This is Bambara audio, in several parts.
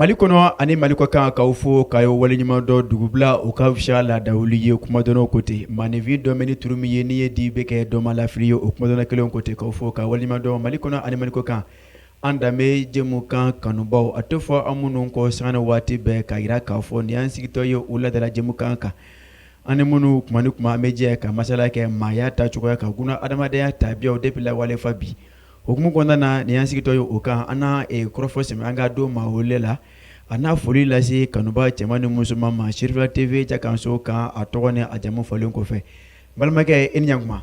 Mali kɔnɔ ani Mali kɔ kan k'aw fo k'aw waleɲuman dɔn dugubila o ka fisa laadawuli ye kumadɔnnaw ko ten maaninfin dɔ ni turu min ye n'i ye di bɛ kɛ dɔnmalafili ye o kumadɔnna kelen ko ten k'aw fo k'aw waleɲuman dɔn Mali kɔnɔ ani Mali kɔ kan an danbe jɛmukan kanubaw a tɛ fɔ an minnu kɔ sanga ni waati bɛɛ k'a jira k'a fɔ nin y'an sigitɔ ye u ladala jɛmukan kan an ni minnu kuma ni kuma an bɛ jɛ ka masala kɛ maaya ta cogoya kan kuna adamadenya tabiyaw depuis lawale fo bi hukumu kɔnɔna na nin y'an sigitɔ ye o kan an na kɔrɔfɔ sɛmɛ an ka don maa wele la a n'a foli lase kanuba cɛman ni musoman ma Sirifila TV jakanso kan a tɔgɔ ni a jamu fɔlen kɔfɛ balimakɛ e ni ɲantuma.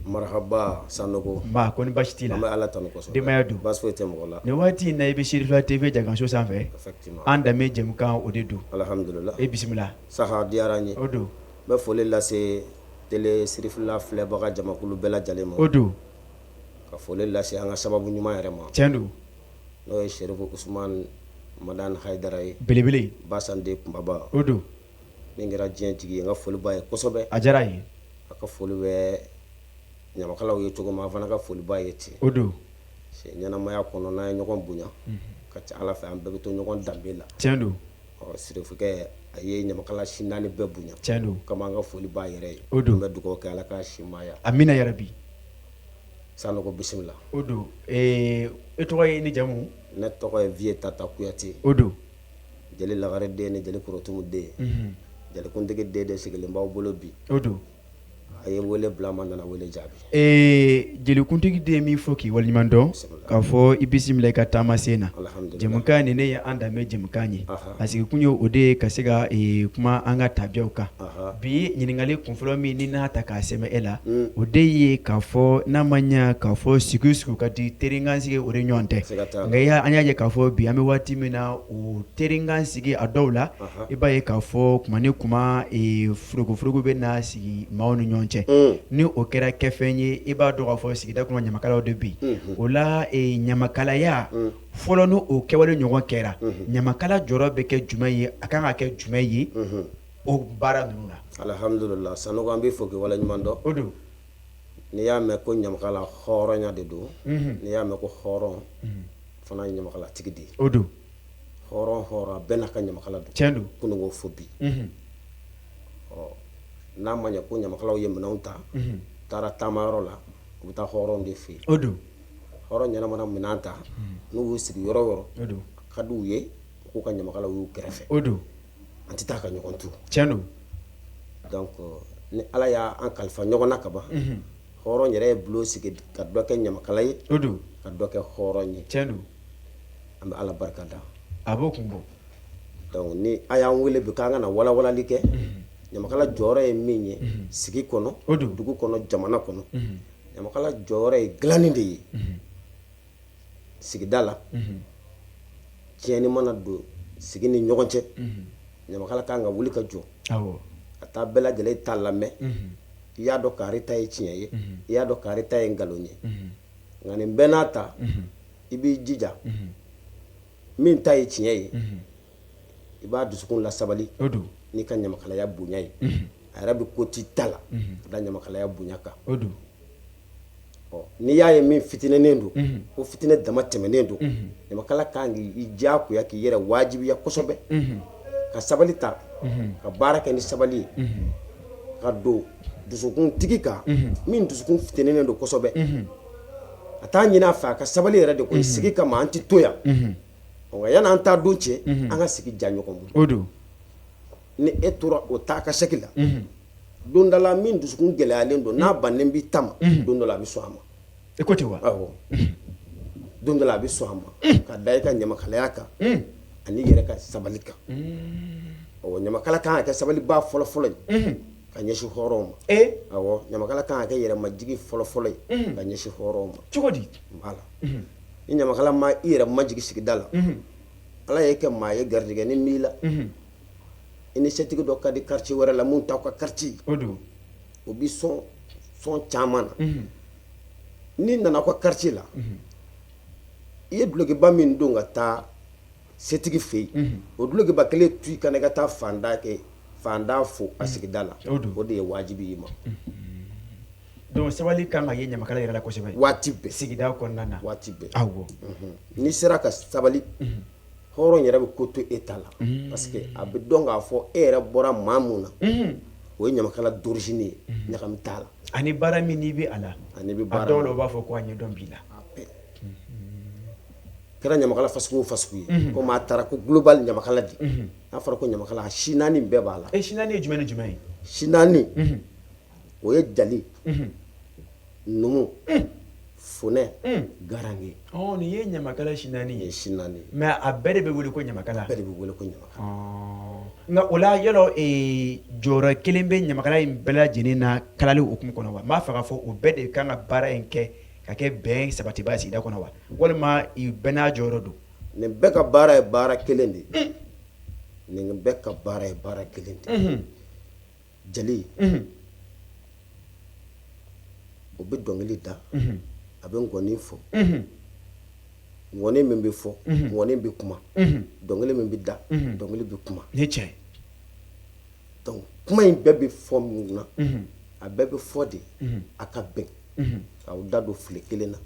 Marahaba Sanogo. Nba kɔni baasi t'i la? An bɛ Ala tanu kosɛbɛ. Denbaya dun? Baasi foyi tɛ mɔgɔ la. Nin waati in na i bɛ Sirifila TV jakanso sanfɛ. Effectivement. An danbe jɛmukan o de don. Alihamudulila. E bisimila. Saha a diyara n ye. O don. N bɛ foli lase télé Sirifila filɛbaga jamakulu bɛɛ lajɛlen ma. O don. Ka foli lase an ka sababu ɲuman yɛrɛ ma. Tiɲɛ don. N'o ye Serifu Usumani Madani Hayidara ye. Belebele. Basande kunbaba. O don. Min kɛra diɲɛ jigi ye n ka foli b'a ye kosɛbɛ. A diyara a ye. A ka foli bɛ ɲamakalaw ye cogo min an fana ka foli b'a ye ten. O don. Ɲɛnamaya kɔnɔ n'an ye ɲɔgɔn bonya. Ka ca Ala fɛ an bɛɛ bɛ to ɲɔgɔn danbe la. Tiɲɛ don. Ɔ sirifukɛ a ye ɲamakala si naani bɛɛ bonya. Tiɲɛ don. O kama an ka foli b'a yɛrɛ ye. O don. An bɛ dugawu kɛ Ala k'a si maaya. Amina yarabi. Sanogo bisimila. O don ee e tɔgɔ ye ni jamu? Ne tɔgɔ ye Viye Tata Kuyate. O don. Jeli Lagare den ni jeli Korotumu den. Unhun. Jelikuntigi den de sigilen b'aw bolo bi. O don. A ye wele bila ma nana wele jaabi. Ee jelikuntigi den min fo k'i waleɲuman dɔn k'a fɔ i bisimila i ka taamasen na. Alihamudulila. Jɛmukan nin ne ye an danbe jɛmukan ye. Aha. A sigikun ye o de ye ka se ka kuma an ka tabiyaw kan. Aha. Bi ɲininkali kunfɔlɔ min ni n'a ta k'a sɛmɛ e la, o de ye k'a fɔ n'a ma ɲɛ k'a fɔ sigi sigi ka di terikan sigi o de ɲɔgɔn tɛ. Siga t'a la. Nka an y'a ye k'a fɔ bi an bɛ waati min na o terikan sigi a dɔw la, Aha. i b'a ye k'a fɔ kuma ni kuma furugufurugu bɛ na sigi maaw ni ɲɔgɔn cɛ. Ni o kɛra kɛfɛn ye i b'a dɔn k'a fɔ sigida kɔnɔ ɲamakalaw de bɛ yen. O la ɲamakalaya fɔlɔ ni o kɛwale ɲɔgɔn kɛra, ɲamakala jɔyɔrɔ bɛ kɛ jumɛn ye a kan ka kɛ jumɛn ye o baara ninnu na? Alihamudulila Sanogo an b'i fo k'i waleɲuman dɔn. O don. N'i y'a mɛn ko ɲamakala hɔrɔnya de don, n'i y'a mɛn ko hɔrɔn fana ye ɲamakalatigi de ye. O don. Hɔrɔn hɔrɔn a bɛɛ n'a ka ɲamakala don. Tiɲɛ don. Kununko fo bi. Ɔ n'a ma ɲɛ ko ɲamakalaw ye minɛnw ta, taara taamayɔrɔ la, u bɛ taa hɔrɔnw de fɛ yen. O don. Hɔrɔn ɲɛna mana minɛn ta, n'u y'u sigi yɔrɔ o yɔrɔ, O don. a ka d'u ye u k'u ka ɲamakalaw y'u kɛrɛfɛ. O don. An tɛ taa ka ɲɔgɔn to. Tiɲɛ don. Donc ni Ala y'an kalifa ɲɔgɔn na ka ban, hɔrɔn yɛrɛ ye bulon sigi ka dɔ kɛ ɲamakala ye, O don. ka dɔ kɛ hɔrɔn ye. Tiɲɛ don. An bɛ Ala barika da. A b'o kun bɔ. Donc ni a y'an wele bi k'an ka na walawalali kɛ, ɲamakala jɔyɔrɔ ye min ye sigi kɔnɔ, O don. dugu kɔnɔ, jamana kɔnɔ, ɲamakala jɔyɔrɔ ye dilanni de ye sigida la. Tiɲɛni mana don sigi ni ɲɔgɔn cɛ, ɲamakala kan ka wuli ka jɔ, Awɔ. ka taa bɛɛ lajɛlen ta lamɛn. I y'a dɔn kari ta ye tiɲɛ ye, i y'a dɔn kari ta ye nkalon ye. Nka nin bɛɛ n'a ta, i b'i jija min ta ye tiɲɛ ye, i b'a dusukun lasabali O don. n'i ka ɲamakalaya bonya ye. A yɛrɛ bɛ ko t'i ta la ka da ɲamakalaya bonya kan. O don. Ɔ n'i y'a ye min fitinɛnen don, ko fitinɛ dama tɛmɛnen don, ɲamakala kan k'i diyagoya k'i yɛrɛ wajibiya kosɛbɛ, ka sabali ta, ka baara kɛ ni sabali ye, ka don dusukuntigi kan min dusukun fitinɛnen don kosɛbɛ, a t'a ɲini a fɛ a ka sabali yɛrɛ de koyi sigi kama an tɛ to yan. Nka yanni an taa don cɛ, an ka sigi diya ɲɔgɔn bolo. O don. Ni e tora o taa ka segin la, don dɔ la min dusukun gɛlɛyalen don n'a bannen b'i ta ma, don dɔ la a bɛ sɔn a ma. E ko ten wa? Awɔ. Don dɔ la a bɛ sɔn a ma ka da i ka ɲamakalaya kan ani yɛrɛ ka sabali kan. Ɔ ɲamakala kan ka kɛ sabalibaa fɔlɔfɔlɔ ye ka ɲɛsin hɔrɔnw ma. Awɔ, ɲamakala kan ka kɛ yɛrɛmajigin fɔlɔfɔlɔ ye ka ɲɛsin hɔrɔnw ma. Cogo di? Voilà. Ni ɲamakala ma i yɛrɛ majigin sigida la, Ala y'e kɛ maa ye, garijɛgɛ ni b'i la, i ni setigi dɔ ka di quartier wɛrɛ la mun t'aw ka quartier, o don, o b'i sɔn sɔn caman na. N'i nana aw ka quartier la, i ye dulokiba min don ka taa setigi fɛ yen, o dulokiba kelen to i kana i ka taa fantan kɛ fantan fo a sigida la, o de ye wajibi y'i ma. Donc sabali kan ka ye ɲamakala yɛrɛ la kosɛbɛ. Waati bɛɛ. Sigida kɔnɔna na. Waati bɛɛ. Awɔ. N'i sera ka sabali, hɔrɔn yɛrɛ bɛ ko to e ta la, parce que a bɛ dɔn k'a fɔ e yɛrɛ bɔra maa mun na, o ye ɲamakala d'origine ye, ɲagami t'a la. Ani baara min n'i bɛ a la. Ani bɛ baara. A dɔw la u b'a fɔ ko a ɲɛdɔn b'i la. Kɛra ɲamakala fasugu o fasugu ye, komi a taara ko global ɲamakala di, n'a fɔra ko ɲamakala, a si naani bɛɛ b'a la. E si naani ye jumɛn ni jumɛn ye? Si naani, o ye jali, numu, funɛ, garange. Ɔ, nin ye ɲamakala si naani ye. Si naani. Mais a bɛɛ de bɛ wele ko ɲamakala. Bɛɛ de bɛ wele ko ɲamakala. Nka o la yɔrɔ jɔyɔrɔ kelen bɛ ɲamakala in bɛɛ lajɛlen na kalali hukumu kɔnɔ wa? N b'a fɛ k'a fɔ o bɛɛ de kan ka baara in kɛ ka kɛ bɛn sabatiba sigida kɔnɔ wa, walima i bɛɛ n'a jɔyɔrɔ don? Nin bɛɛ ka baara ye baara kelen de ye. Nin bɛɛ ka baara ye baara kelen de ye. Jali, o bɛ dɔnkili da, a bɛ ngɔni fɔ. Ngɔni min bɛ fɔ, ngɔni bɛ kuma. Dɔnkili min bɛ da, dɔnkili bɛ kuma. Ni tiɲɛ. Donc kuma in bɛɛ bɛ fɔ mun na? A bɛɛ bɛ fɔ de a ka bɛn, k'aw da don fili kelen na,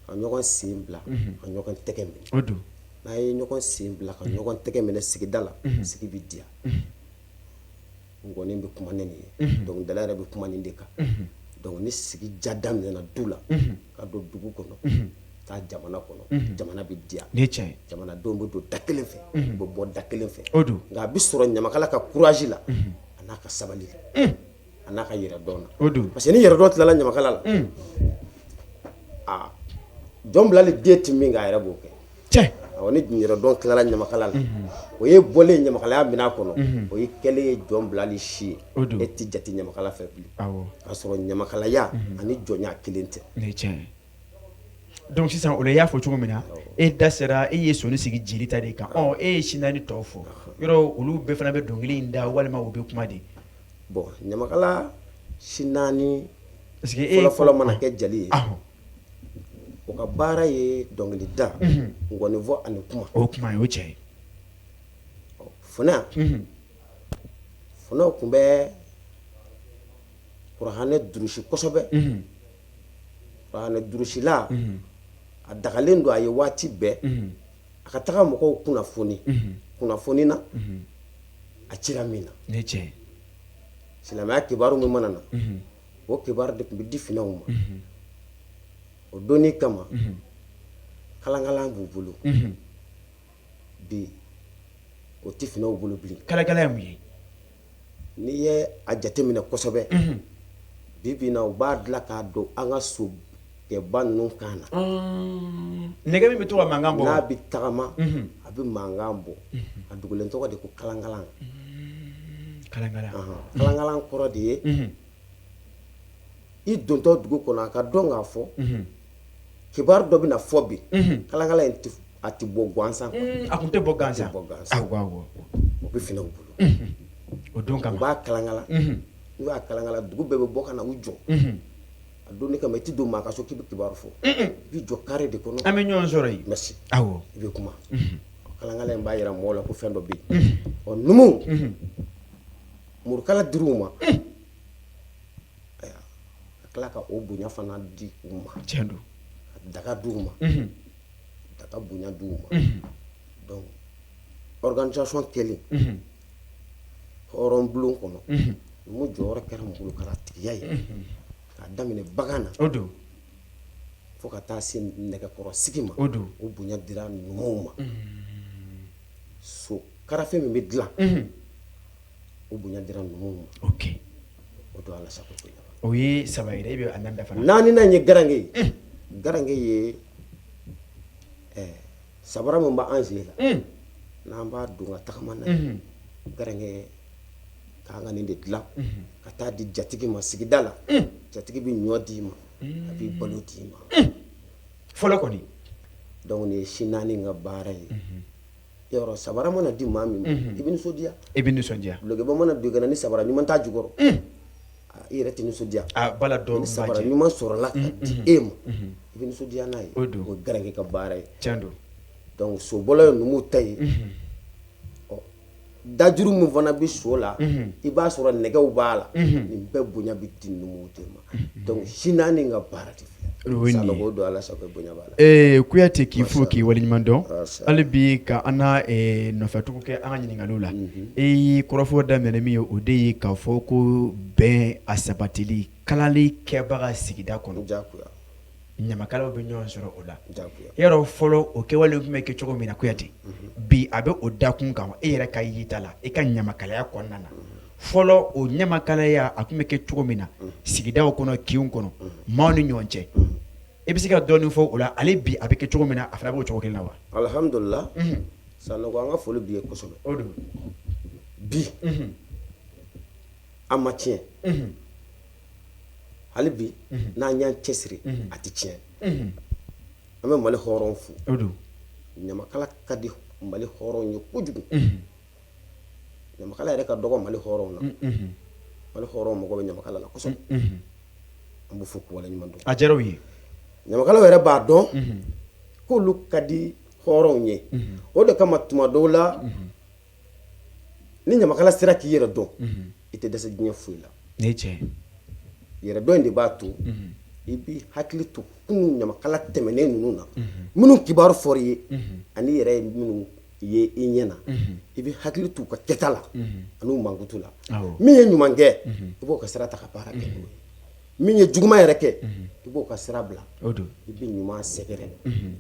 ka ɲɔgɔn sen bila, ka ɲɔgɔn tɛgɛ minɛ. O don. N'a ye ɲɔgɔn sen bila ka ɲɔgɔn tɛgɛ minɛ sigida la, sigi bɛ diya. Ngɔni bɛ kuma ni nin ye, dɔnkilidala yɛrɛ bɛ kuma nin de kan. Donc ni sigi ja daminɛna du la, ka don dugu kɔnɔ, taa jamana kɔnɔ, jamana bɛ diya. Ni tiɲɛ. Jamanadenw bɛ don da kelen fɛ, u bɛ bɔ da kelen fɛ. O don. Nka a bɛ sɔrɔ ɲamakala ka courage la, a n'a ka sabali la, a n'a ka yɛrɛdɔn na. O don. Parce que ni yɛrɛdɔn tilala ɲamakala la, aa, jɔn bilali den tɛ min kɛ, a yɛrɛ b'o kɛ. Tiɲɛ. Awɔ, ni yɛrɛdɔn tilala ɲamakala la, o ye bɔlen ɲamakalaya minɛn kɔnɔ, o ye kɛlen ye jɔn bilali si ye. O don. E tɛ jate ɲamakala fɛ bilen. Awɔ. K'a sɔrɔ ɲamakalaya ani jɔnya kelen tɛ. Ni tiɲɛ. Donc sisan o la i y'a fɔ cogo min na, e da sera, e ye sɔnni sigi jeli ta de kan. Ɔ, e ye si naani tɔw fɔ. Yɔrɔ olu bɛɛ fana bɛ dɔnkili in da walima u bɛ kuma de? Bon, ɲamakala si naani parce que e fɔlɔ fɔlɔ mana kɛ jali ye, o ka baara ye dɔnkili da, ngɔnifɔ ani kuma. O kuma ye o tiɲɛ ye. Funɛ, funɛw tun bɛ kuranɛ durusi kosɛbɛ. Kuranɛ durusila, a dagalen don a ye waati bɛɛ a ka taga mɔgɔw kunnafoni kunnafoni na a cira min na. Ni tiɲɛ. Silamɛya kibaru min mana na, o kibaru de tun bɛ di funɛw ma. O donni kama, kalankalan b'u bolo. Bi o tɛ funɛw bolo bilen. Kalakala ye mun ye? N'i ye a jateminɛ kosɛbɛ, bi bi in na, u b'a dilan k'a don an ka so kɛba ninnu kan na. Nɛgɛ min bɛ to ka mankan bɔ. N'a bɛ tagama, a bɛ mankan bɔ. A dogolen tɔgɔ de ko kalankalan. Kalankalan. Kalankalan kɔrɔ de ye, i dontɔ dugu kɔnɔ, a ka dɔn k'a fɔ kibaru dɔ bɛna fɔ bi. Kalankalan in a tɛ bɔ gansan. A kun tɛ bɔ gansan. A tɛ bɔ gansan. Awɔ, awɔ. O bɛ funɛw bolo. O don kama. U b'a kalankalan. N'u y'a kalankalan, dugu bɛɛ bɛ bɔ ka na u jɔ. A donni kama, i tɛ don maa ka so k'i bɛ kibaru fɔ. I bɛ jɔ carré de kɔnɔ. An bɛ ɲɔgɔn sɔrɔ yen. Merci. Awɔ. I bɛ kuma. Kalankalan in b'a jira mɔgɔw la ko fɛn dɔ bɛ yen. Ɔ, numu, morikala dir'u ma. Ayiwa, ka tila ka o bonya fana di u ma. Tiɲɛ don. Ka daga d'u ma. Daga bonya d'u ma. Donc organisation kɛlen hɔrɔn bulon kɔnɔ, numu jɔyɔrɔ kɛra mulukalatigiya ye, k'a daminɛ bagan na. O don. Fo ka taa se nɛgɛkɔrɔsigi ma. O don. O bonya dira numuw ma. So karafe min bɛ dilan, o bonya dira numuw ma. Ok. O don Ala sago bonya. O ye saba ye dɛ, e bɛ a naani dafa. Naaninan ye garange ye. Garange ye sabara min b'an sen la, n'an b'a don ka tagama n'a ye, garange k'an ka nin de dilan ka taa di jatigi ma sigida la. Jatigi bɛ ɲɔ d'i ma, a b'i balo d'i ma. Fɔlɔ kɔni. Donc nin ye si naani ka baara ye. Yɔrɔ sabara mana di maa min ma, i bɛ nisɔndiya. I bɛ nisɔndiya. Dulokiba mana don i kan na, ni sabara ɲuman t'a jukɔrɔ, i yɛrɛ tɛ nisɔndiya. A bala dɔw. Ni sabara ɲuman sɔrɔla ka di e ma, i bɛ nisɔndiya n'a ye. O don. O ye garankɛ ka baara ye. Tiɲɛ don. Donc sobɔlɔ ye numuw ta ye. Ɔ, dajuru min fana bɛ so la, i b'a sɔrɔ nɛgɛw b'a la. Nin bɛɛ bonya bɛ di numuw de ma. Donc si naani ka baara de filɛ. O ye nin ye. Sanogo don, Ala sago bonya b'a la. Kuyate, k'i fo, k'i waleɲuman dɔn. Masha. Hali bi ka an na nɔfɛtugu kɛ an ka ɲininkaliw la, e ye kɔrɔfɔ daminɛ min ye, o de ye k'a fɔ ko bɛn a sabatili kalali kɛbaga sigida kɔnɔ, Jagoya. ɲamakalaw bɛ ɲɔgɔn sɔrɔ o la. Jagoya. Yɔrɔ fɔlɔ, o kɛwale tun bɛ kɛ cogo min na, Kuyate, bi a bɛ o dakun kan. E yɛrɛ ka yita la, e ka ɲamakalaya kɔnɔna na, fɔlɔ o ɲamakalaya a tun bɛ kɛ cogo min na sigidaw kɔnɔ, kinw kɔnɔ, maaw ni ɲɔgɔn cɛ, e bɛ se ka dɔɔnin fɔ o la? Ale bi a bɛ kɛ cogo min na, a fana b'o cogo kelen na wa? Alhamdulillah, Sanogo, an ka foli b'i ye kosɛbɛ. O don. Bi an ma tiɲɛ. Hali bi n'an y'an cɛsiri, a tɛ tiɲɛ. An bɛ Mali hɔrɔn fo. O don. Ɲamakala ka di Mali hɔrɔn ye kojugu. Ɲamakala yɛrɛ ka dɔgɔ Mali hɔrɔn na. Mali hɔrɔn mago bɛ ɲamakala la kosɛbɛ. An b'u fo k'u waleɲuman dɔn. A diyara u ye. Ɲamakalaw yɛrɛ b'a dɔn k'olu ka di hɔrɔnw ye. O de kama, tuma dɔw la, ni ɲamakala sera k'i yɛrɛ dɔn, i tɛ dɛsɛ diɲɛ foyi la. Ne ye tiɲɛ. Yɛrɛ dɔn in de b'a to i b'i hakili to kunun ɲamakala tɛmɛnen ninnu na, minnu kibaru fɔr'i ye ani i yɛrɛ ye minnu ye i ɲɛ na. I bɛ hakili to u ka kɛta la ani u mankutu la. Min ye ɲuman kɛ, i b'o ka sira ta ka baara kɛ n'o ye. Min ye juguman yɛrɛ kɛ, i b'o ka sira bila. O don. I bɛ ɲuman sɛgɛrɛ.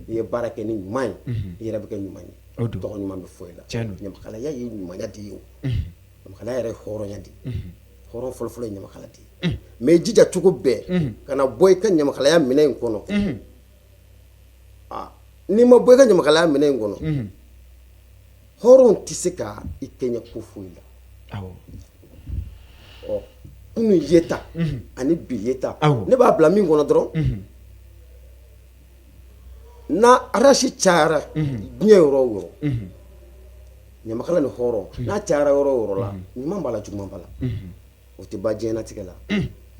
I ye baara kɛ ni ɲuman ye, i yɛrɛ bɛ kɛ ɲuman ye. O don. Tɔgɔ ɲuman bɛ fɔ i la. Tiɲɛ don. Ɲamakalaya ye ɲumanya de ye. O ɲamakalaya yɛrɛ ye hɔrɔnya de ye. Hɔrɔn fɔlɔfɔlɔ ye ɲamakala de ye. Mais i jija cogo bɛɛ ka na bɔ i ka ɲamakalaya minɛ in kɔnɔ. Aa, n'i ma bɔ i ka ɲamakalaya minɛ in kɔnɔ, hɔrɔn tɛ se ka i kɛɲɛ ko foyi la. Ɔ, kunun yeta ani bi yeta, ne b'a bila min kɔnɔ dɔrɔn, n'a race cayara diɲɛ yɔrɔ o yɔrɔ, ɲamakala ni hɔrɔn n'a cayara yɔrɔ o yɔrɔ la, ɲuman b'a la, juguman b'a la, o tɛ ban diɲɛlatigɛ la.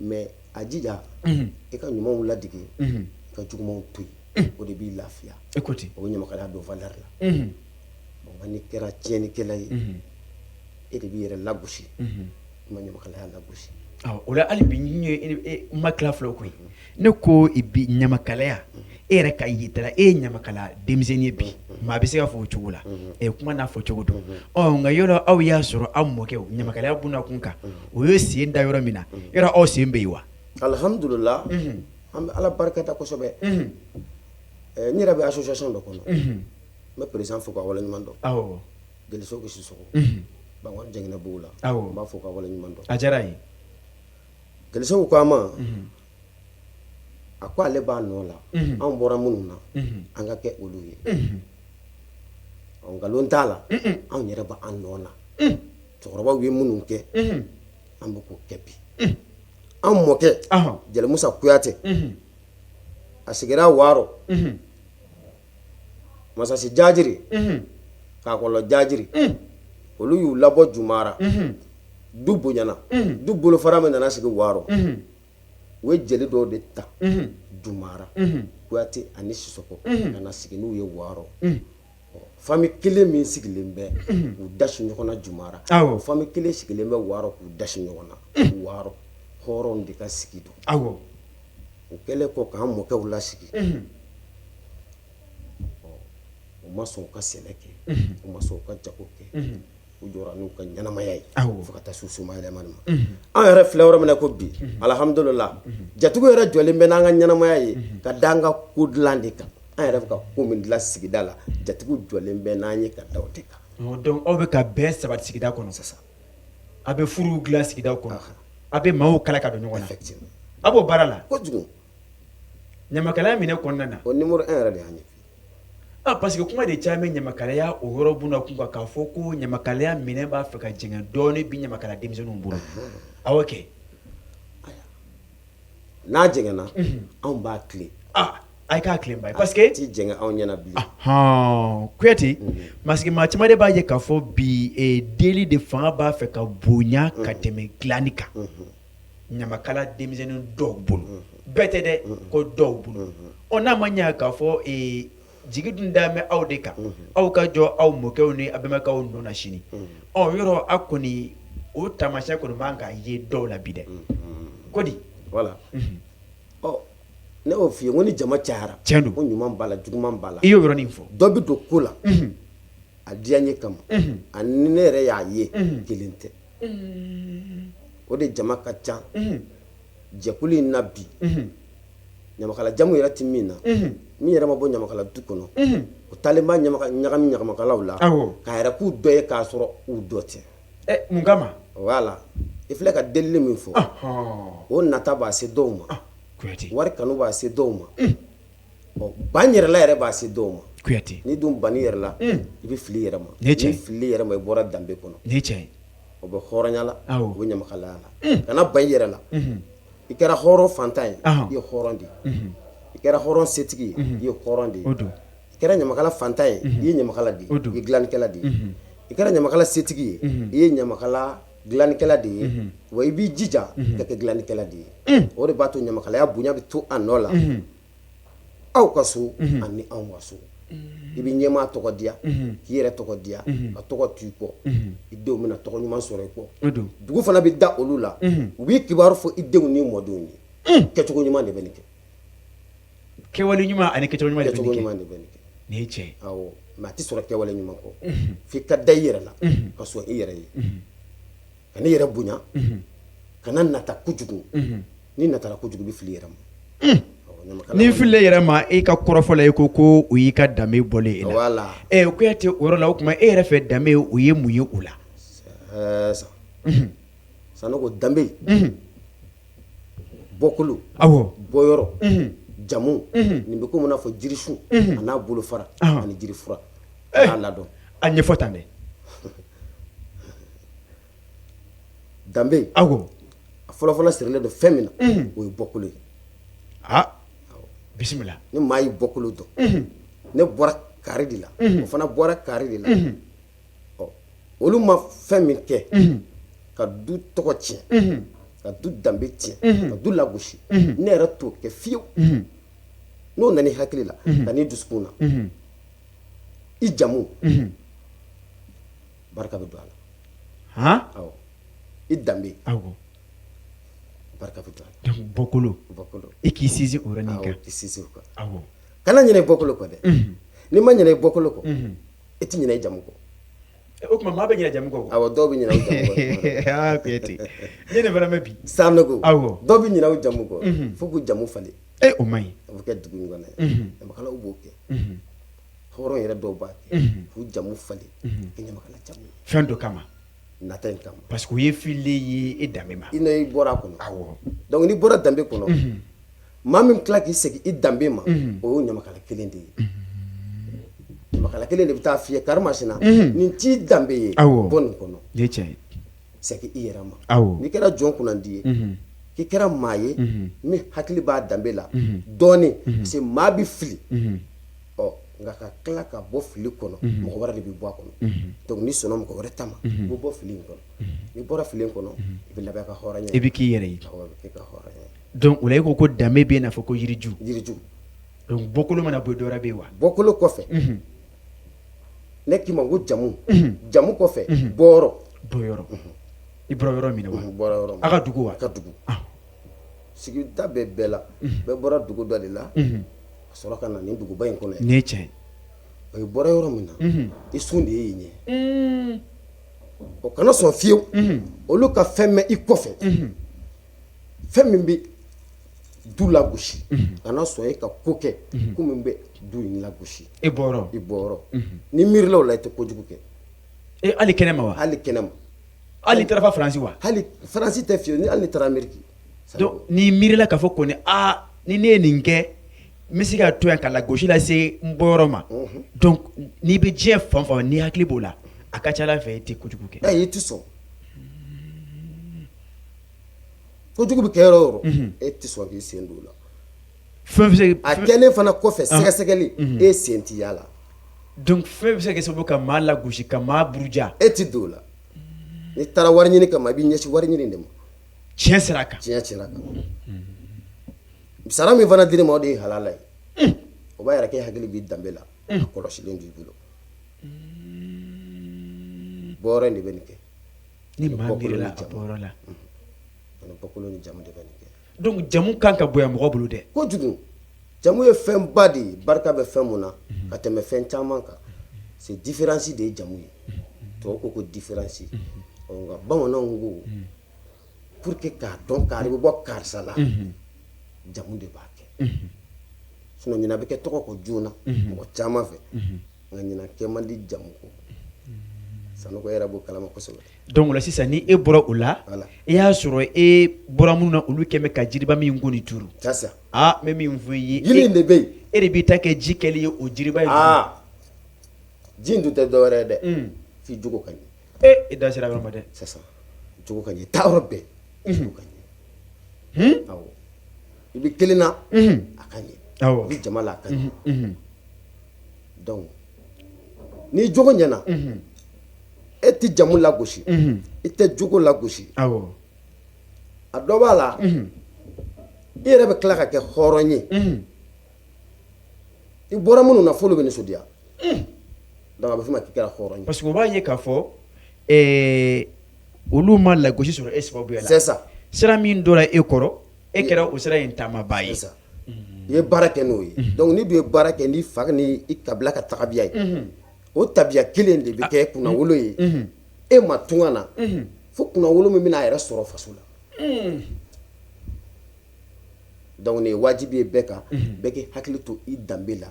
Mais a jija i ka ɲumanw ladege, i ka jugumanw to yen, o de b'i lafiya. E ko ten. O bɛ ɲamakalaya don valeur la. Bon, nka n'i kɛra tiɲɛnikɛla ye, e de b'i yɛrɛ lagosi, i ma ɲamakalaya lagosi. Awɔ, o la hali bi n ye n ma tila fɔlɔ koyi. Ne ko bi ɲamakalaya, e yɛrɛ ka yeta la, e ye ɲamakala denmisɛnnin ye bi, maa bɛ se ka fɔ o cogo la, ɛ, kuma n'a fɔ cogo don. Ɔ, nka yɔrɔ aw y'a sɔrɔ aw mɔkɛw ɲamakalaya buna kun kan, o ye sen da yɔrɔ min na, yɔrɔ aw sen bɛ yen wa? Alhamdulillah, an bɛ Ala barika da kosɛbɛ. N yɛrɛ bɛ association dɔ kɔnɔ. N bɛ président fo k'a waleɲuman dɔn. Jelisogo Sisoko, Bankɔni Jɛngɛnɛbugu la. N b'a fo k'a waleɲuman dɔn. A diyara ye. Jelisogo ko a ma, a ko ale b'a nɔ la, anw bɔra minnu na, an ka kɛ olu ye. Ɔ, nkalon t'a la, anw yɛrɛ b'an nɔ na. Cɛkɔrɔbaw ye minnu kɛ, an bɛ k'o kɛ bi. An mɔkɛ Jelimusa Kuyate, a sigira Waaro, Masasi Jajiri, Kakɔlɔ Jajiri, olu y'u labɔ Jumara. Du bonyana, du bolofara min nana sigi Waaro, u ye jeli dɔw de ta Jumara, Kuyate ani Sisɔkɔ, ka na sigi n'u ye Waaro. Famille kelen min sigilen bɛ k'u dasi ɲɔgɔn na Jumara, o famille kelen sigilen bɛ Waaro k'u dasi ɲɔgɔn na Waaro. Hɔrɔnw de ka sigi don. O kɛlen kɔ k'an mɔkɛw lasigi, u ma sɔn u ka sɛnɛ kɛ, u ma sɔn u ka jago kɛ, u jɔra n'u ka ɲɛnamaya ye fo ka taa s'u somayɛlɛma ma. An yɛrɛ filɛ yɔrɔ min na ko bi, alhamdulillah, jatigiw yɛrɛ jɔlen bɛ n'an ka ɲɛnamaya ye ka da an ka ko dilan de kan. An yɛrɛ bɛ ka ko min dilan sigida la, jatigiw jɔlen bɛ n'an ye ka da o de kan. Donc aw bɛ ka bɛn sabati sigida kɔnɔ sisan. A bɛ furuw dilan sigida kɔnɔ, a bɛ maaw kala ka don ɲɔgɔn na. Effectivement. A b'o baara la. Kojugu. Ɲamakalaya minɛ kɔnɔna na. O numéro 1 yɛrɛ de y'an ye. Ah, parce que kuma de caman bɛ ɲamakalaya o yɔrɔ buna kun kan, k'a fɔ ko ɲamakalaya minɛ b'a fɛ ka jɛngɛ dɔɔnin bi ɲamakala denmisɛnninw bolo. Awɔ kɛ. N'a jɛngɛnna, anw b'a tilen. Ah, A k'a tilen parce que ti jɛngɛ anw ɲɛna bilen. Hɔn, Kuyate, parce que maa caman de b'a ye k'a fɔ bi deli de fanga b'a fɛ ka bonya ka tɛmɛ dilanni kan ɲamakala denmisɛnnin dɔw bolo. Bɛɛ tɛ dɛ, ko dɔw bolo. Ɔ, n'a ma ɲɛ k'a fɔ jigi dun da bɛ aw de kan, aw ka jɔ aw mɔkɛw ni aw bɛnbakɛw nɔ na sini. Ɔ, yɔrɔ aw kɔni, o taamasiyɛn kɔni man ka ye dɔw la bi dɛ, ko di? Voilà. Ɔ, ne y'o f'i ye, ko ni jama cayara, Tiɲɛ don. ko ɲuman b'a la, juguman b'a la. I y'o yɔrɔnin fɔ. Dɔ bɛ don ko la a diya n ye kama, ani ne yɛrɛ y'a ye, kelen tɛ. O de jama ka ca jɛkulu in na bi. Ɲamakala jamu yɛrɛ tɛ min na, min yɛrɛ ma bɔ ɲamakala du kɔnɔ, o taalen b'a ɲagami ɲamakalaw la k'a yɛrɛ k'u dɔ ye, k'a sɔrɔ u dɔ tɛ. Mun kama? Voilà, i filɛ ka delili min fɔ, o nata b'a se dɔw ma. Kuyate. Wari kanu b'a se dɔw ma. Ɔ, ban yɛrɛla yɛrɛ b'a se dɔw ma. Kuyate. N'i dun banni yɛrɛ la, i bɛ fili yɛrɛ ma. Nin ye tiɲɛ. N'i filili yɛrɛ ma, i bɔra danbe kɔnɔ. Nin ye tiɲɛ ye. O bɛ hɔrɔnya la, o bɛ ɲamakalaya la. Kana ban i yɛrɛ la. I kɛra hɔrɔn fantan ye, i ye hɔrɔn de ye. I kɛra hɔrɔn setigi ye, i ye hɔrɔn de ye. O don. I kɛra ɲamakala fantan ye, i ye ɲamakala de ye, i ye dilannikɛla de ye. I kɛra ɲamakala setigi ye, i ye ɲamakala dilannikɛla de ye. Wa i b'i jija ka kɛ dilannikɛla de ye. O de b'a to ɲamakalaya bonya bɛ to a nɔ la. Aw ka so ani anw ka so, i bɛ ɲɛmaa tɔgɔ diya, k'i yɛrɛ tɔgɔ diya, ka tɔgɔ to i kɔ. I denw bɛna tɔgɔ ɲuman sɔrɔ i kɔ. Dugu fana bɛ da olu la. U b'i kibaru fɔ i denw ni mɔdenw ye. Kɛcogo ɲuman de bɛ nin kɛ. Kɛwale ɲuman ani kɛcogo ɲuman de bɛ nin kɛ. Kɛcogo ɲuman de bɛ nin kɛ. Nin ye tiɲɛ ye. Awɔ, mais a tɛ sɔrɔ kɛwale ɲuman kɔ. F'i ka da i yɛrɛ la, ka sɔn i yɛrɛ ye, ka n'i yɛrɛ bonya, kana nata kojugu. N'i natara kojugu, i bɛ fili i yɛrɛ ma. Ni fili yɛrɛ ma, e ka kɔrɔfɔ la, i ko ko o y'i ka danbe bɔlen e la. Voilà. Ɛ, Kuyate, o yɔrɔ la, o tuma e yɛrɛ fɛ, danbe o ye mun ye o la? Sanogo, danbe, bɔkolo, bɔyɔrɔ, jamu, nin bɛ komi n'a fɔ jirisun a n'a bolofara ani jirifura a n'a ladɔn. A ɲɛfɔ tan dɛ. Danbe, a fɔlɔfɔlɔ sirilen don fɛn min na, o ye bɔkolo ye. Aa, bisimila. Ni maa y'i bɔkolo dɔn, ne bɔra kari de la, o fana bɔra kari de la. Ɔ, olu ma fɛn min kɛ ka du tɔgɔ tiɲɛ, ka du danbe tiɲɛ, ka du lagosi, ne yɛrɛ t'o kɛ fiyewu. N'o nana i hakili la ka n'i dusukun na, i jamu barika bɛ don a la. Awɔ, i danbe barika bɛ don a la. Donc bɔkolo. Bɔkolo. I k'i sinsin o yɔrɔnin kan. Awɔ, k'i sinsin o kan. Kana ɲinɛ i bɔkolo kɔ dɛ. N'i ma ɲinɛ i bɔkolo kɔ, i tɛ ɲinɛ i jamu kɔ. O tuma maa bɛ ɲinɛ jamu kɔ? Awɔ, dɔw bɛ ɲinɛ u jamu kɔ. Aa, Kuyate, ne ye nin fana mɛn bi. Sanogo, dɔw bɛ ɲinɛ u jamu kɔ fo k'u jamu falen. O man ɲi. O bɛ kɛ dugu in kɔnɔ yan. Ɲamakalaw b'o kɛ. Hɔrɔn yɛrɛ dɔw b'a kɛ k'u jamu falen kɛ ɲamakala jamu ye. Fɛn dɔ kama. Nata in kama. Parce que o ye fililen ye e danbe ma. I n'i bɔra a kɔnɔ. Donc n'i bɔra danbe kɔnɔ, maa min tila k'i segin i danbe ma, o y'o ɲamakala kelen de ye. Ɲamakala kelen de bɛ taa f'i ye, karimasina, nin t'i danbe ye, bɔ nin kɔnɔ. Nin ye tiɲɛ ye. Segin i yɛrɛ ma. N'i kɛra jɔn kunnandi ye, k'i kɛra maa ye min hakili b'a danbe la dɔɔnin, parce que maa bɛ fili. Ɔ, nka ka tila ka bɔ fili kɔnɔ, mɔgɔ wɛrɛ de bɛ bɔ a kɔnɔ. Donc n'i sɔnna mɔgɔ wɛrɛ ta ma, i bɛ bɔ fili in kɔnɔ. N'i bɔra fili in kɔnɔ, i bɛ laban i ka hɔrɔnya ye. I bɛ k'i yɛrɛ ye. Awɔ, i bɛ k'i ka hɔrɔnya ye. Donc o la e ko ko danbe bɛ i n'a fɔ ko yiriju. Yiriju. Donc bɔkolo mana bɔ yen, dɔ wɛrɛ bɛ yen wa? Bɔkolo kɔfɛ, ne k'i ma ko jamu. Jamu kɔfɛ, bɔyɔrɔ. Bɔyɔrɔ. I bɔra yɔrɔ min na wa? N bɔra yɔrɔ min. A ka dugu wa? A ka dugu. Sigida bɛ bɛɛ la. Bɛɛ bɔra dugu dɔ de la. Ka sɔrɔ ka na nin duguba in kɔnɔ yan. Nin ye tiɲɛ ye. I bɔra yɔrɔ min na, i sun de ye yen ye. O kana sɔn fiyewu olu ka fɛn mɛn i kɔfɛ, fɛn min bɛ du lagosi. Kana sɔn e ka ko kɛ ko min bɛ du in lagosi. E bɔyɔrɔ. I bɔyɔrɔ. Ni miirila o la, i tɛ kojugu kɛ. E, hali kɛnɛma wa? Hali kɛnɛma. Hali taara fa Faransi wa? Hali Faransi tɛ fiyewu, ni hali ni taara Ameriki. Donc n'i miirila k'a fɔ kɔni, aa, ni ne ye nin kɛ, n bɛ se ka to yan ka lagosi lase n bɔyɔrɔ ma. Donc n'i bɛ diɲɛ fan o fan, n'i hakili b'o la, a ka ca Ala fɛ i tɛ kojugu kɛ. Ɛ, i tɛ sɔn. Kojugu bɛ kɛ yɔrɔ o yɔrɔ, e tɛ sɔn k'i sen don o la. Fɛn bɛ se A kɛlen fana kɔfɛ, sɛgɛsɛgɛli, e sen tɛ y'a la. Donc fɛn bɛ se ka kɛ sababu ka maa lagosi, ka maa buruja. E ti don o la. N'i taara wari ɲini kama, i b'i ɲɛsin wari ɲini de ma. Tiɲɛ sira kan. Tiɲɛ sira kan. Sara min fana dir'i ma, o de ye halala ye. O b'a yira k'e hakili b'i danbe la, a kɔlɔsilen b'i bolo. Bɔyɔrɔ in de bɛ nin kɛ. Ni maa miirila a bɔyɔrɔ la. Ani bɔkolo ni jamu de bɛ nin kɛ. Donc jamu kan ka bonya mɔgɔ bolo dɛ. Kojugu. Jamu ye fɛnba de ye, barika bɛ fɛn mun na ka tɛmɛ fɛn caman kan. C'est différence de ye jamu ye. Tubabu ko ko différence. Ɔ, nka bamananw ko pour que k'a dɔn kari bɛ bɔ karisa la, jamu de b'a kɛ. Sinon ɲina bɛ kɛ tɔgɔ kɔ joona mɔgɔ caman fɛ, nka ɲina kɛ man di jamu kɔ. Sanogo yɛrɛ b'o kalama kosɛbɛ. Donc o la sisan, ni e bɔra o la, e y'a sɔrɔ e bɔra minnu na, olu kɛn bɛ ka jiriba min kɔni turu. C'est ça. Aa, n bɛ min fɔ i ye. Yiri in de bɛ yen. E de b'i ta kɛ ji kɛli ye o jiriba in. Aa, ji in dun tɛ dɔwɛrɛ ye dɛ, f'i jogo ka ɲɛ. E, e da sera yɔrɔ ma dɛ. C'est ça, jogo ka ɲɛ, taa yɔrɔ bɛɛ, jogo ka ɲɛ. Awɔ, i bɛ kelen na, a ka ɲɛ. I bɛ jama la, a ka ɲɛ. Donc n'i jogo ɲɛna, e tɛ jamu lagosi, i tɛ jogo lagosi. A dɔ b'a la, i yɛrɛ bɛ tila ka kɛ hɔrɔn ye. I bɔra minnu na, f'olu bɛ nisɔndiya. Donc a bɛ f'o ma k'i kɛra hɔrɔn ye. Parce que o b'a ye k'a fɔ olu ma lagosi sɔrɔ e sababuya la. C'est ça. Sira min donna e kɔrɔ, e kɛra o sira in taamabaa ye. C'est ça. I ye baara kɛ n'o ye. Donc n'i dun ye baara kɛ n'i fa ni i kabila ka tabiya ye, o tabiya kelen de bɛ kɛ kunnawolo ye e ma tunga na, fo kunnawolo min bɛna a yɛrɛ sɔrɔ faso la. Donc nin ye wajibi ye bɛɛ kan, bɛɛ k'i hakili to i danbe la,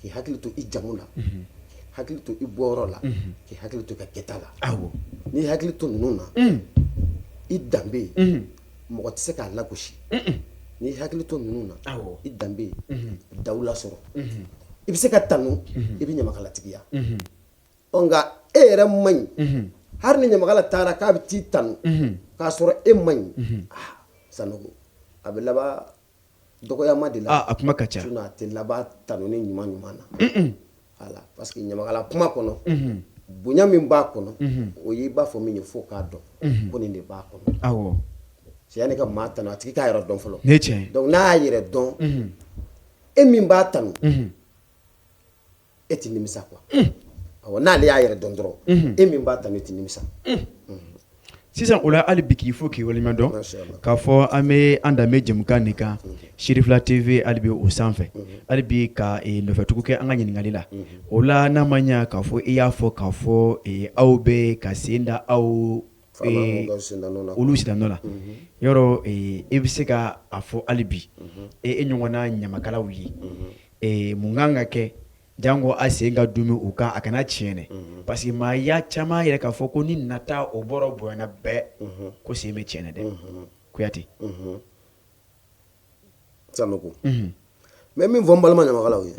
k'i hakili to i jamu la, k'i hakili to i bɔyɔrɔ la, k'i hakili to i ka kɛta la. N'i hakili to ninnu na, i danbe, mɔgɔ tɛ se k'a lagosi. N'i hakili to ninnu na, i danbe, dawula sɔrɔ, i bɛ se ka tanu, i bɛ ɲamakalatigiya. Ɔ, nka e yɛrɛ man ɲi, hali ni ɲamakala taara k'a bɛ t'i tanu k'a sɔrɔ e man ɲi, ah, Sanogo, a bɛ laban dɔgɔyama de la. A kuma ka ca. Sinon a tɛ laban tanuni ɲuman ɲuman na. Voilà, parce que ɲamakala kuma kɔnɔ, bonya min b'a kɔnɔ, o ye i b'a fɔ min ye fo k'a dɔn ko nin de b'a kɔnɔ. Yanni ka maa tanu, a tigi k'a yɛrɛ dɔn fɔlɔ. Ne ye tiɲɛ ye. Donc n'a y'a yɛrɛ dɔn, e min b'a tanu, e tɛ nimisa quoi. Awɔ, n'ale y'a yɛrɛ dɔn dɔrɔn, e min b'a tanu, e tɛ nimisa. Sisan o la, hali bi k'i fo k'i waleɲuman dɔn, k'a fɔ an bɛ an danbe jɛmukan nin kan Sirifila TV, hali bi o sanfɛ, hali bi ka nɔfɛtugu kɛ an ka ɲininkali la. O la, n'a ma ɲɛ k'a fɔ i y'a fɔ k'a fɔ aw bɛ ka sen da aw olu senda la yɔrɔ, e bɛ se ka a fɔ hali bi e ɲɔgɔnna ɲamakalaw ye, mun kan ka kɛ janko a sen ka dumi u kan, a kana tiɲɛ? Parce que maa ya caman yɛrɛ k'a fɔ ko ni nata o bɔra bonyana bɛɛ ko sen bɛ tiɲɛ dɛ, Kuyate. Sanogo, n bɛ min fɔ n balima ɲamakalaw ye,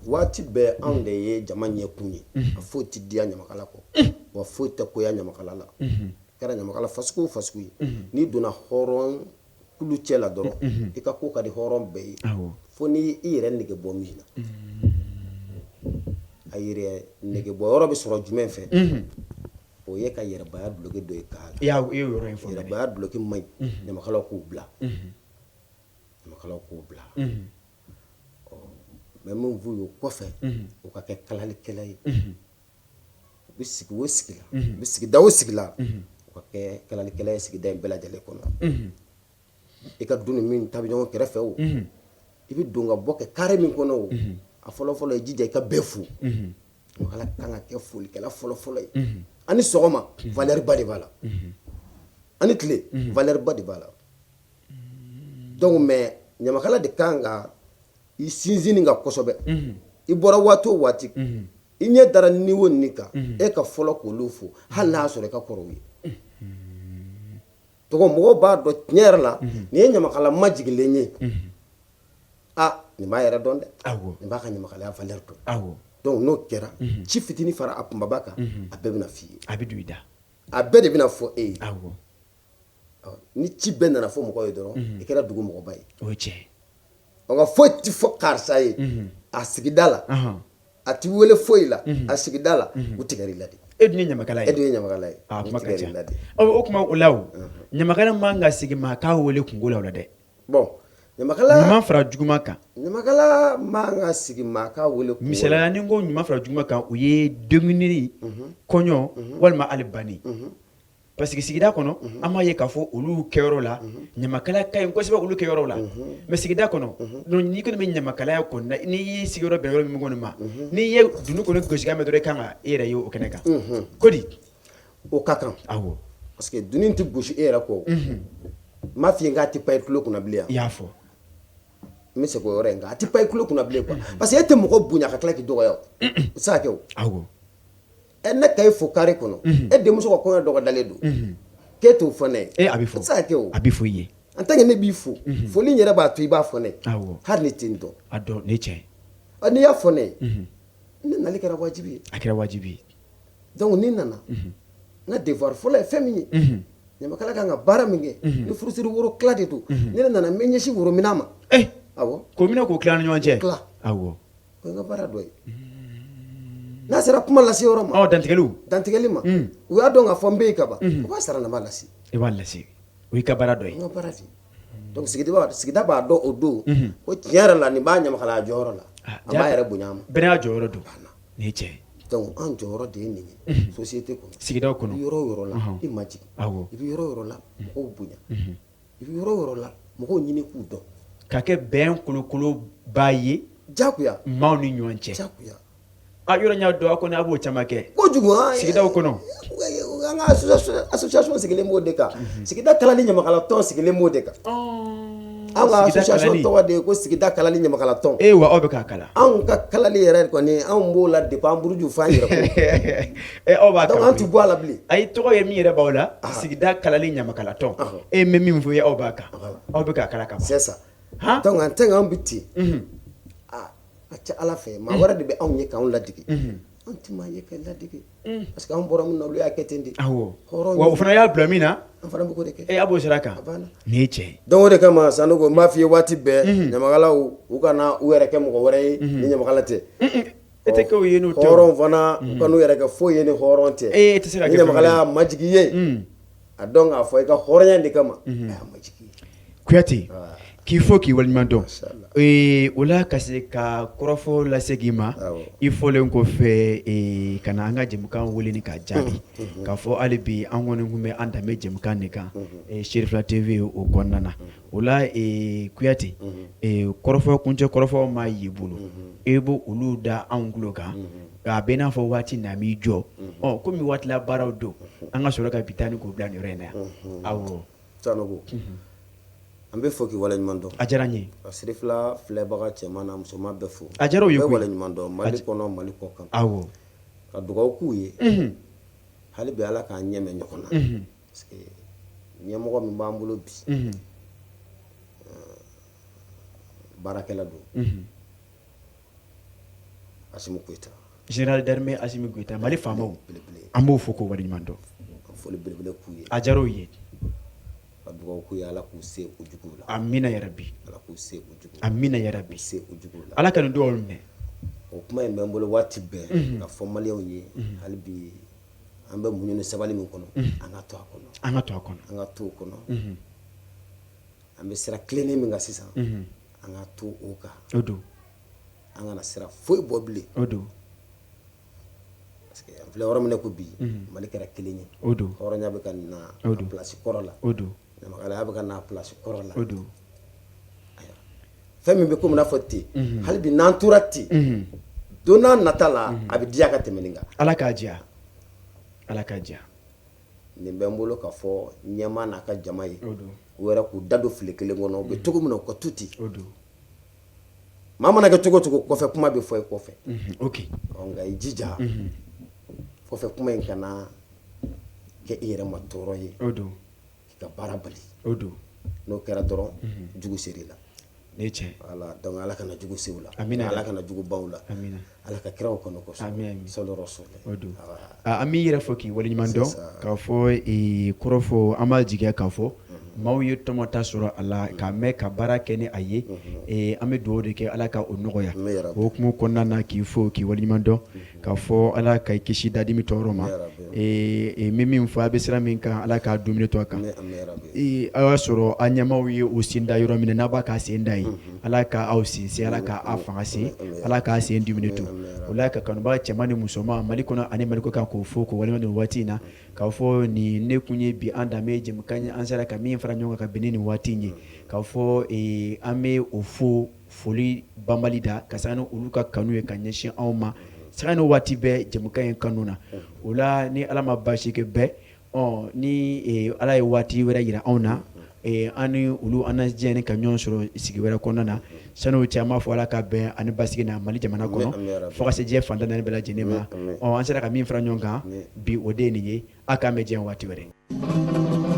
waati bɛɛ anw de ye jama ɲɛkun ye. A foyi tɛ diya ɲamakala kɔ, wa foyi tɛ koya ɲamakala la. Kɛra ɲamakala fasugu o fasugu ye, n'i donna hɔrɔn kulu cɛ la dɔrɔn, i ka ko ka di hɔrɔn bɛɛ ye, fo n'i i yɛrɛ nege bɔ min na. A yɛrɛ nege bɔ yɔrɔ bɛ sɔrɔ jumɛn fɛ? O ye ka yɛrɛbaya duloki dɔ ye k'a la. I y'o yɔrɔ in fɔ. Yɛrɛbaya duloki man ɲi, ɲamakalaw k'o bila, ɲamakalaw k'o bila. Ɔ, n bɛ min f'u ye o kɔfɛ, o ka kɛ kalalikɛla ye. U bɛ sigi o sigi la, u bɛ sigida o sigi la, u ka kɛ kalalikɛla ye sigida in bɛɛ lajɛlen kɔnɔ. I ka du ni min ta bɛ ɲɔgɔn kɛrɛfɛ o, i bɛ don ka bɔ kɛ carré min kɔnɔ o, a fɔlɔ fɔlɔ, i jija i ka bɛɛ fo. Ɲamakala kan ka kɛ folikɛla fɔlɔ fɔlɔ ye. Ani sɔgɔma, valeur ba de b'a la, ani tile, valeur ba de b'a la. Donc mais ɲamakala de kan ka i sinsin nin kan kosɛbɛ. I bɔra waati o waati, i ɲɛ dara ni o ni kan, e ka fɔlɔ k'olu fo, hali n'a y'a sɔrɔ i ka kɔrɔ u ye. Tɔgɔ mɔgɔw b'a dɔn tiɲɛ yɛrɛ la, nin ye ɲamakala majigilen ye. A nin b'a yɛrɛ dɔn dɛ, nin b'a ka ɲamakalaya valeur dɔn. Donc n'o kɛra, ci fitinin fara a kunbaba kan, a bɛɛ bɛna f'i ye. A bɛ don i da. A bɛɛ de bɛna fɔ e ye. Ni ci bɛɛ nana fɔ mɔgɔ ye dɔrɔn, i kɛra dugu mɔgɔba ye. O ye tiɲɛ. Nka foyi tɛ fɔ karisa ye a sigida la, a tɛ wele foyi la a sigida la, u tigɛr'i la de. E dun ye ɲamakala ye. E dun ye ɲamakala ye. A U kuma ka tigɛr'i ca. la de. Ɔ, o tuma o la, o ɲamakala man ka sigi maa k'a wele kunko la o la dɛ. Bon, ɲamakala Ɲuman fara juguman kan. Ɲamakala man ka sigi maa k'a wele kunko la. Misaliya, ni n ko ɲuman fara juguman kan, o ye denkundi, kɔɲɔ walima hali banni, parce que sigida kɔnɔ, an b'a ye k'a fɔ olu kɛyɔrɔ la, ɲamakala ka ɲi kosɛbɛ olu kɛyɔrɔ la. Mais sigida kɔnɔ, donc n'i kɔni bɛ ɲamakalaya kɔni na, n'i y'i sigiyɔrɔ bɛn yɔrɔ min kɔni ma, n'i ye dunun kɔni gosikan mɛn dɔrɔn, i kan ka e yɛrɛ ye o kɛnɛ kan ko di. O ka kan. Parce que dunun tɛ gosi e yɛrɛ kɔ. N m'a f'i ye k'a tɛ pan i tulo kunna bilen yan. I y'a fɔ. N bɛ segin o yɔrɔ in kan, a tɛ pan i tulo kunna bilen quoi, parce que e tɛ mɔgɔ bonya ka tila k'i dɔgɔya, o o tɛ se ka kɛ o. Ɛ, ne ka e fo carré kɔnɔ, e denmuso ka kɔɲɔ dɔgɔdalen don, k'e t'o fɔ ne ye. E, a bɛ fɔ. O tɛ se ka kɛ o. A bɛ fɔ i ye. En tant que ne b'i fo, foli in yɛrɛ b'a to i b'a fɔ ne ye. Hali ne tɛ n dɔn. A dɔn ne tiɲɛ. Ɔ, n'i y'a fɔ ne ye, ne nali kɛra wajibi ye. A kɛra wajibi ye. Donc ni nana, n ka devoir fɔlɔ ye fɛn min ye, ɲamakala kan ka baara min kɛ, ni furusiri woro tila de don, ni ne nana, n bɛ ɲɛsin woro minɛ ma. Awɔ. K'o minɛ k'o tila ni ɲɔgɔn cɛ. Tila. O ye n ka baara dɔ ye. N'a sera kuma lase yɔrɔ ma, Ɔ, dantigɛliw. Dantigɛli ma, u y'a dɔn k'a fɔ n bɛ yen ka ban, u b'a sara na, n b'a lase. I b'a lase, o y'i ka baara dɔ ye. N ka baara de. Donc sigida b'a dɔn o don ko tiɲɛ yɛrɛ la, nin b'a ɲamakalaya jɔyɔrɔ la, a b'a yɛrɛ bonya a ma. Bɛɛ n'a jɔyɔrɔ don, nin ye tiɲɛ ye. Donc an jɔyɔrɔ de ye nin ye société kɔnɔ. Sigidaw kɔnɔ. I bɛ yɔrɔ o yɔrɔ la, i majigin. I bɛ yɔrɔ o yɔrɔ la, mɔgɔw bonya. I bɛ yɔrɔ o yɔrɔ la, mɔgɔw ɲini k'u dɔn. Ka kɛ bɛn kolokoloba ye. Jagoya. Maaw ni ɲɔgɔn cɛ. Jagoya. A yɔrɔ n y'a dɔn, aw kɔni a b'o caman kɛ. Kojugu han. Sigidaw kɔnɔ. An ka association sigilen b'o de kan. Sigida kalali ɲamakala tɔn sigilen b'o de kan. An ka Sigida association kalali. tɔgɔ de ye ko sigida kalali ɲamakala tɔn. E wa, aw bɛ k'a kala. Anw ka kalali yɛrɛ kɔni, anw b'o la depuis an buruju f'an yɛrɛ kɔnɔ. E, aw b'a Donc kala. an ti bɔ a la bilen. Ayi, tɔgɔ ye min yɛrɛ b'aw la, sigida kalali ɲamakala tɔn. E bɛ min fɔ ye, aw b'a kan. Aw bɛ k'a kala ka ban. C'est ça. Han? Donc en tant que anw bɛ ten, a ka ca Ala fɛ, maa wɛrɛ de bɛ anw ye k'anw ladege. An ti maa ye k'an ladege. Parce que anw bɔra min na, olu y'a kɛ ten de. Hɔrɔn. Wa o fana y'a bila min na. An fana bɛ k'o de kɛ. E, a b'o sira kan. A banna. Nin ye tiɲɛ ye. Donc o de kama, Sanogo, n b'a f'i ye waati bɛɛ, ɲamakalaw, u kana u yɛrɛ kɛ mɔgɔ wɛrɛ ye ni ɲamakala tɛ. E tɛ kɛ o ye n'o tɛ o. Hɔrɔn fana, u kan'u yɛrɛ kɛ foyi ye ni hɔrɔn tɛ. E tɛ se ka Ni kɛ fɛn ɲamakala wɛrɛ y'a majigi ye, a dɔn k'a fɔ i ka hɔrɔnya de kama a y'a majigi ye. Kuyate, k'i fo k'i waleɲuman dɔn. Mashallah. O la ka se ka kɔrɔfɔ lase k'i ma, i fɔlen kɔfɛ, ka na an ka jɛmukan wele ni k'a jaabi, k'a fɔ hali bi an kɔni tun bɛ an danbe jɛmukan de kan, Serifila TV o kɔnɔna na. O la, Kuyate, kɔrɔfɔ kuncɛ kɔrɔfɔ maa y'i bolo, e b'o olu da anw tulo kan, a bɛ n'a fɔ waati na m'i jɔ. Ɔ, komi waati la baaraw don, an ka sɔrɔ ka bi taa ni k'o bila nin yɔrɔ in na yan. Awɔ. Sanogo, an bɛ fɔ k'i waleɲuman dɔn. A diyara n ye. Ka Serifila filɛbaga cɛman n'a musoman bɛɛ fo. A diyara u ye Bɛɛ koyi. waleɲuman dɔn Mali kɔnɔ, Mali kɔ kan. Ka dugawu k'u ye. Hali bi Ala k'an ɲɛ mɛn ɲɔgɔn na. Parce que ɲɛmɔgɔ min b'an bolo bi, baarakɛla don. Asimi Goyita. Général d'armée Asimi Goyita, Mali faamaw. Belebele. An b'o fo k'o waleɲuman dɔn. Ka foli belebele k'u ye. A diyara u ye. Ka dugawu k'u ye, Ala k'u se o juguw la. Amina yarabi. Ala k'u se o juguw la. Amina yarabi. K'u se o juguw la. Ala ka nin dugawu minɛ. O kuma in bɛ n bolo waati bɛɛ ka fɔ maliyɛnw ye, hali bi an bɛ muɲu ni sabali min kɔnɔ, an ka to a kɔnɔ. An ka to a kɔnɔ. An ka to o kɔnɔ. An bɛ sira tilennen min kan sisan, an ka to o kan. O don. An kana sira foyi bɔ bilen. O don. Parce que an filɛ yɔrɔ min na ko bi, Mali kɛra kelen ye. O don. Hɔrɔnya bɛ ka na O a don. place kɔrɔ la. O don. Ɲamakalaya bɛ ka na a place kɔrɔ la. O don. Ayiwa. Fɛn min bɛ komi n'a fɔ ten, hali bi n'an tora ten, don n'a nata la, a bɛ diya ka tɛmɛ nin kan. Ala k'a diya. Ala k'a diya. Nin bɛ n bolo ka fɔ ɲɛmaa n'a ka jama ye. O don. U yɛrɛ k'u da don fili kelen kɔnɔ, u bɛ cogo min na, u ka to ten. O don. Maa mana kɛ cogo o cogo, kɔfɛ kuma bɛ fɔ i kɔfɛ. Ok. Ɔ, nka i jija, kɔfɛ kuma in kana kɛ i yɛrɛ ma tɔɔrɔ ye. O don. K'i ka baara bali. O don. N'o kɛra dɔrɔn, jugu ser'i la. Ne tiɲɛ. Voilà, donc Ala kana jugu se u la. Amina. Ala kana jugu ban u la. Amina. Ala ka kiraw kanu kosɔn. Ami, ami. Sɔli rasuli. O don. An b'i yɛrɛ fo k'i waleɲuman dɔn k'a fɔ kɔrɔfɔ an b'a jigiya k'a fɔ maaw ye tɔmɔta sɔrɔ a la k'a mɛn ka baara kɛ ni a ye. An bɛ dugawu de kɛ, Ala ka o nɔgɔya. O hukumu kɔnɔna na, k'i fo k'i waleɲuman dɔn k'a fɔ Ala ka i kisi dadimi tɔɔrɔ ma. N bɛ min fɔ, a bɛ sira min kan, Ala k'a dumuni to a kan. A y'a sɔrɔ an ɲɛmaw ye u sen da yɔrɔ min na, n'a b'a k'a sen da yen, Ala ka aw sen se, Ala ka aw fanga se, Ala k'a sen dumuni to o la. Ka kanubaga cɛman ni musoman Mali kɔnɔ ani Mali kɔkan, k'o fo k'o waleɲuman dɔn waati in na, k'a fɔ nin ne kun ye bi an danbe jɛmukan ye, an sera ka min fara ɲɔgɔn kan ka bɛn ni nin waati in ye, k'a fɔ an bɛ o fo foli banbali da ka sanga ni olu ka kanu ye ka ɲɛsin anw ma sanga ni waati bɛɛ jɛmukan in kanu na. O la, ni Ala ma baasi kɛ bɛɛ, ɔ ni Ala ye waati wɛrɛ jira anw na, an ni olu an na diɲɛ ka ɲɔgɔn sɔrɔ sigi wɛrɛ kɔnɔna na. Sani o cɛ, an b'a fɔ Ala ka bɛn ani basigi na Mali jamana kɔnɔ, fo ka se diɲɛ fan tan naani bɛɛ lajɛlen ma. Ɔ an sera ka min fara ɲɔgɔn kan bi, o de ye nin ye. A k'an bɛn diɲɛ waati wɛrɛ.